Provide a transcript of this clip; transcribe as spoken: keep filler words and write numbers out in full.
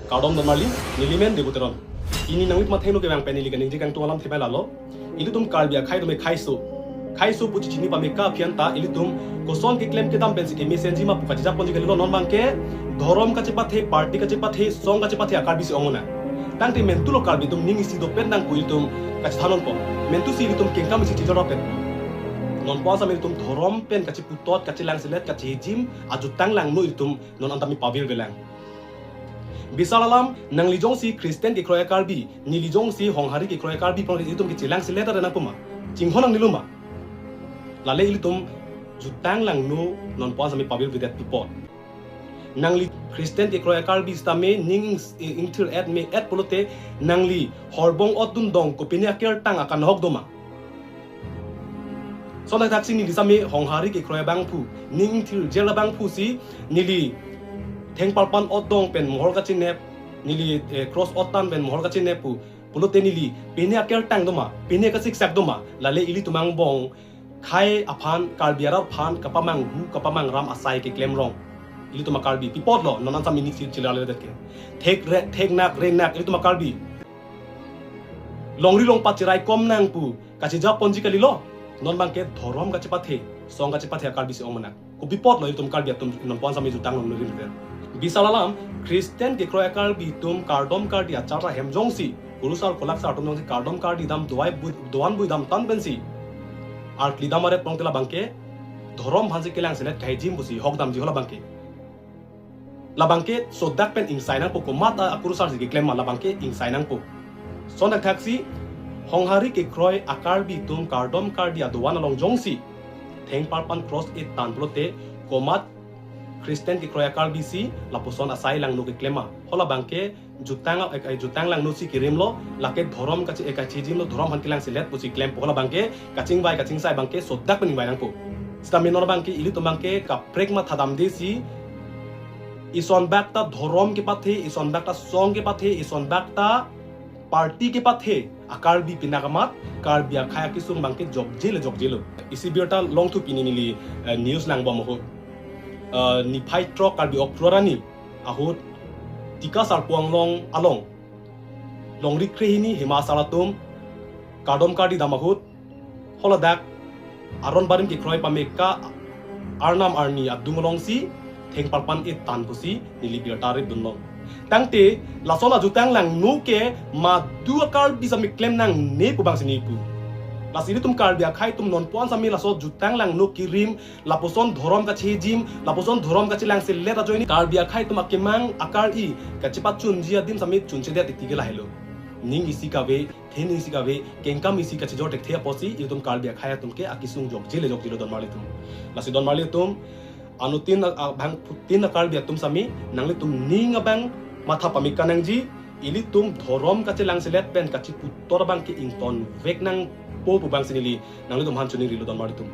Kardom don marli, neli men Debo Teron. Pini nanglitum athengno kevang pen neli kaningje kangtung alam thepei lalo. Ilitum Karbi akhei atum kheiso. Kheiso pu chechini pame ke aphi anta ilitum koson keklem kedam pensi kemesenji ma pu kachijaponji kalilo, non abangke dhorom kachepathe, party kachepathe, song kachepathe a-Karbi si ong-un nang. Tangte mentu lo Karbi atum ning isi dopet nang pu ilitum kachethanonpo. Mentu si ilitum kengkam isi chijor rapet. Non pu asam ilitum dhorom pen kacheputot, kachelangselet, kachehijim ajutang langno ilitum non anta mi pavirvelang. Bisar alam, nangli jongsi Christian kekroi a-Karbi, neli jongsi Honghari kekroi a-Karbi pu ilitum kechelangselet nang pu ma, chinghon nangnelo ma? Lale ilitum jutang langno non pu asam mi pavirvedet pu apot. Nangli Christian kekroi a-Karbi sitame ning ing-, ingthir-et me-et pulote nangli horbong otdun dong kopine akertang akanhok do ma? Lason thakthaksi neli sitame Honghari kekroi abangphu, ning ingthirjel abangphu si neli thengparpan otdong pen mohor kachinep, neli, eh, cross ottan pen mohor kachinep pu pulote neli pine akertang do ma, pine kasiksak do ma? Lale ilitum angbong khei aphan, Karbi arat aphan kapamanghu kapamangram asai keklem rong. Ilitum a-Karbi pi apot lo non anta mi ning isi chilaledet ke? Thek re-, thek nak, re nak ilitum a-Karbi. Longri longpat cheraikom nang pu kachijaponji kalilo. Non abangke dhorom kachepathe, song kachepathe a-Karbi si ong-un nang. Kopi apot lo ilitum Karbi atum non pu asam mi jutang langno rim pen? Bisar alam, Christian kekroi a-Karbi atum kardom kardi achar ahem jongsi, kurusar kolaksar atum jongsi kardom kardi dam dovai bu-, doan bui dam tan pensi arkli dam aret pong te labangke dhorom aphansi kelangselet kahijim pusi hok damji ho labangke. Labangke sodak pen ingsai nangpo, komat a-, akurusar si keklem ma labangke ingsai nangpo. Lason thakthaksi Honghari kekroi a-Karbi atum kardom kardi adovan along jongsi thengparpan cross ettan pulote komat Christian kekroi a-Karbi si lapuson asai langno keklem ma? Ho labangke jutang, eh, eh, jutang langno si kerim lo, lake dhorom kache-, eh, kachehijim lo, dhorom aphan kelangselet pusi klempo. Ho labangke kachingvai kachingsai abangke sodak pen ingvai nangpo. Sitame non abangke ilitum abangke kaprek matha damde si, ison bak ta dhorom kepathe, ison bak ta song kepathe, ison bak ta party kepathe a-Karbi pinakamat Karbi akhei akesung abangke jokjelo jokjelo. Isi birta longthu pini neli, eh, news langbom ahut. Eh, niphai throk Karbi Oktober arni ahut Tikasarpo Anglong along longri krehini hima asar atum kardom kardi dam ahut, haladak aron barim kekroi pame ke arnam arni adung alongsi thengparpan ettan pusi neli birta rip dunlong. Tangte lason ajutang langno ke madu a-Karbi sitame klem nangne pu abangsi neli pu. Lasi ilitum Karbi akhei atum non pu asam mi laso jutang langno kerim, lapuson dhorom kachehijim, lapuson dhorom kachelangselet ajoine Karbi akhei atum akemang akar-i kachepachunji adim sitame chunchedet titi ke lahelo. Ning isi kave, the ning isi kave, kengkam isi kachijor thekthe apotsi ilitum Karbi akhei atum ke akesung jokjelo jokjelo don marli atum. Lasi don marli atum, anuttin a-, abangphutin a-Karbi atum sitame nanglitum ning abang matha pame nangji, ilitum dhorom kachelangselet pen kacheputot abangke ingtonvek nangpo pu abangsi neli nanglitum aphan choningrilo don marli atum.